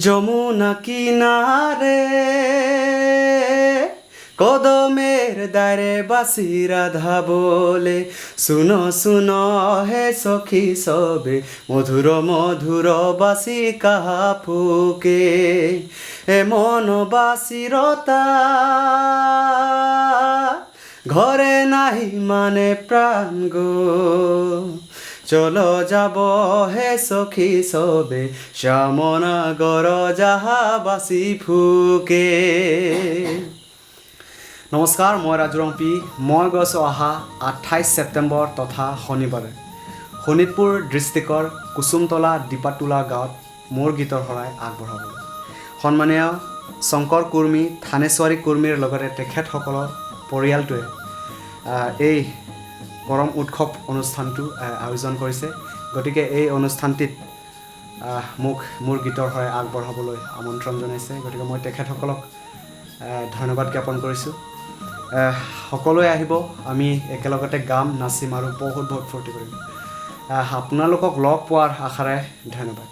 যমুনা কিনারে কদমের দ্বারে বাসি রাধা বলে, শুনো শুনো হে সখী সবে, মধুর মধুর বাসি কাহা ফুকে। এমন বাসিরতা ঘরে নাহি মানে প্রাণ গো, চলো যাব হে সখী সবে, শ্যামনগর যাহা বাসি ফুকে। নমস্কাৰ, মই ৰাজু ৰংপি। মই গৈছোঁ অহা 28 ছেপ্টেম্বৰ তথা শনিবাৰে শোণিতপুৰ ডিষ্ট্ৰিক্টৰ কুচুমতলা দীপাতোলা গাঁৱত মোৰ গীতৰ শৰাই আগবঢ়াবলৈ। সন্মানীয় শংকৰ কুৰ্মী, থানেশ্বৰী কুৰ্মীৰ লগতে তেখেতসকলৰ পৰিয়ালটোৱে এই কৰম উৎসৱ অনুষ্ঠানটো আয়োজন কৰিছে। গতিকে এই অনুষ্ঠানটিত মোক মোৰ গীতৰ শৰাই আগবঢ়াবলৈ আমন্ত্ৰণ জনাইছে। গতিকে মই তেখেতসকলক ধন্যবাদ জ্ঞাপন কৰিছোঁ। সকলোৱে আহিব, আমি একেলগতে গাম, নাচিম আৰু বহুত বহুত ফূৰ্তি কৰিম। আপোনালোকক লগ পোৱাৰ আশাৰে ধন্যবাদ।